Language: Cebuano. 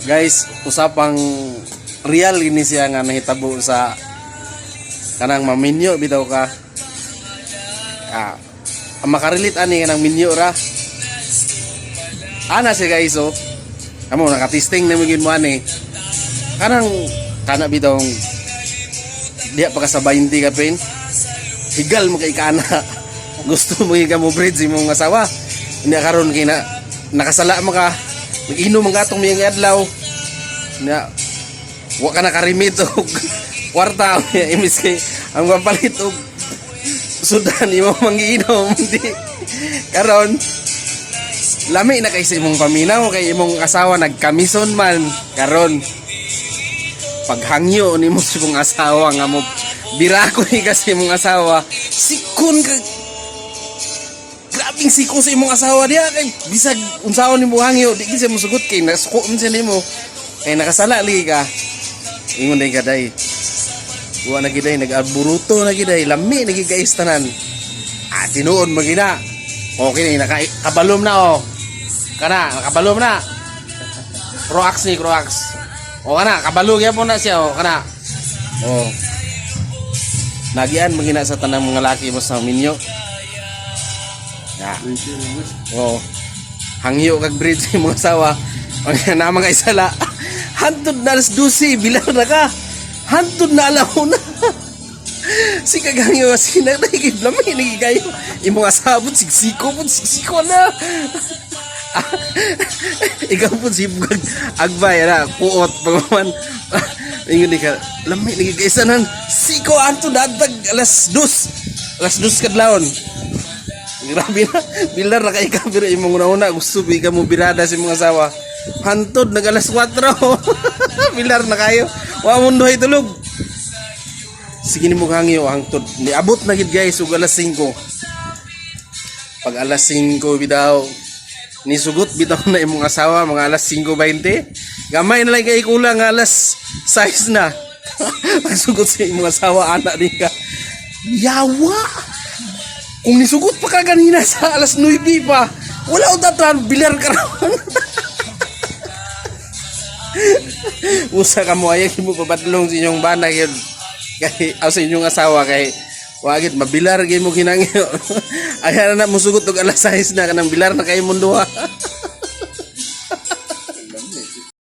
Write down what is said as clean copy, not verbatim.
Guys, usapang real ini siya nga nahitabo sa kanang maminyo bitaw ka. Ah, ang makarelate ani kanang minyo ra. Ana siya, guys, oh. Amo nakatisting na mo gyud mo ani. Kanang kana bitaw diya pa ka sa 20 ka pen. Higal mo kay kana. Gusto mo ka mo bridge imong asawa. Hindi karon kay na nakasala mo ka. Nag-inom ang katong miyang adlaw. Na wa ka nakarimit og kwarta, imis kay ang papalit og sudan imo mangiinom di karon lami na kay sa imong paminaw kay imong asawa nagkamison man. Karon paghangyo nimo sa imong asawa nga mo birako ni kasi imong asawa, sikon ka, grabing siko sa imong asawa diha kay bisag unsaon nimo hangyo, di gid siya mosugot kay nasuko man siya nimo kay nakasala lagi ka. Ingon day ka, "Day, wa na giday nag-alburuto na giday, lami na gid guys tanan." Ah, tinuod man gina. Okay na, naka kabalom na, oh. Kana nakabalom na. Croax ni Croax. O kana kabalo gyapon na siya, oh, kana. Oh. Nagian man gina sa tanang mga laki mo sa minyo. Ya. Oh. Hangyo kag bridge sa imong asawa. Ang na mga isala. Hantod na alas 12, bilar na ka. Hantod na alauna. Si kagangyo si na lamay lagi kayo. Imong asawa pud sigsiko pud, sigsiko na. Ikaw pud si kag agbay na puot pagman. Ingon di ka, lami lagi kay sanan. Siko anto dadtag alas 2. Alas 2 kadlawon. Grabe na. Bilar na kay ka pero imong una-una gusto bi ka mo birada sa imong asawa. Hantod nag alas 4. Bilar na kayo. Wa mo duhay tulog. Sige nimo hangyo hangtod. Niabot na gid, guys, ug alas 5. Pag alas 5 bitaw nisugot bitaw na imong asawa mga alas 5:20. Gamay na lang kay kulang nga alas 6 na. Pagsugot sa imong asawa, ana din ka. Yawa! Kung nisugot pa ka ganina sa alas 9 pa, wala ko tatan, bilar ka raon. Usa ka mo ayag mo pabadlong sa inyong bana gyud. Kay aw sa inyong asawa kay wagid mabilar gyud mo kinangyo. Ayan na musugot og alas 6 na kanang bilar na kayo mundo.